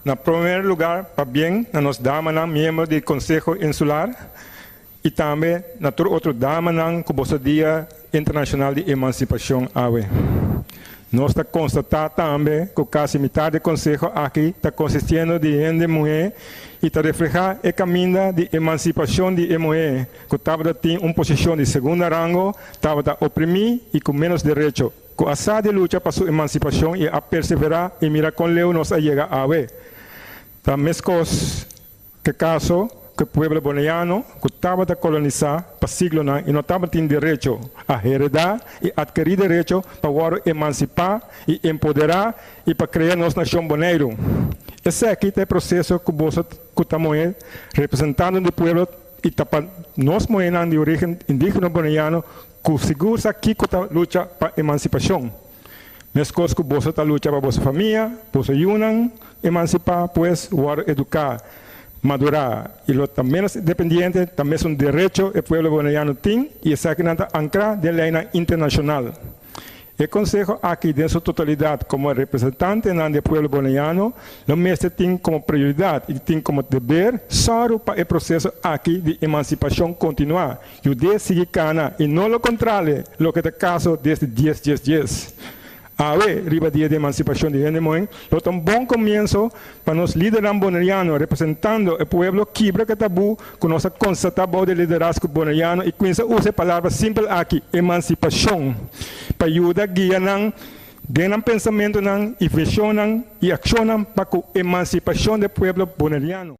Na promé lugá, pabien na nos damanan miembro di Konseho Insular i tambe na tur otro damanan ku boso Dia Internashonal di Emansipashon awe. Nos ta konstatá tambe ku kasi mitar di konseho aki ta konsistiendo di hende muhé i ta reflehá e kaminda di emansipashon di e muhé ku tabata tin un posishon di segunda rango, tabata oprimí i ku ménos derecho, ku a sa di lucha pa su emansipashon i a perseverá i mira kon leu nos a yega awe. Ta meskos Ke kaso ku e pueblo boneiano ku tabata kolonisá pa siglonan i no tabatin derecho a heredá i atkerí derecho pa wòrdu emansipá i empoderá i pa krea nos nashon Boneiru. Esaki ta e proseso ku boso ku ta muhé representando di pueblo i ta pa nos muhénan di orígen indígeno boneiano ku sigur sa kiko ta lucha pa emansipashon. Meskos ku boso ta lucha pa boso famia, boso yunan emansipá, pues wòrdu eduká, madurá i lo ta ménos dependiente, ta mesun derecho e pueblo boneiano tin i esakinan ta ankrá den leinan internashonal. E konseho aki den su totalidat komo representantenan di e pueblo boneiano lo mester tin komo prioridat i tin komo deber sòru pa e proseso aki di emansipashon kontinuá. Yud'é sigui kana i no lo kontrale loke ta kaso desde dies dies dies. Awe, riba Dia di Emansipashon di Hende Muhé, lo ta un bon komienso pa nos lidernan boneriano representando e pueblo kibra ku e tabú ku nos a konstatá bou di liderazgo boneriano i kuminsá usa e palabra simpel aki, emansipashon, pa yuda guia nan den nan pensamentunan i vishonnan i akshonnan pa ku emansipashon di e pueblo boneriano.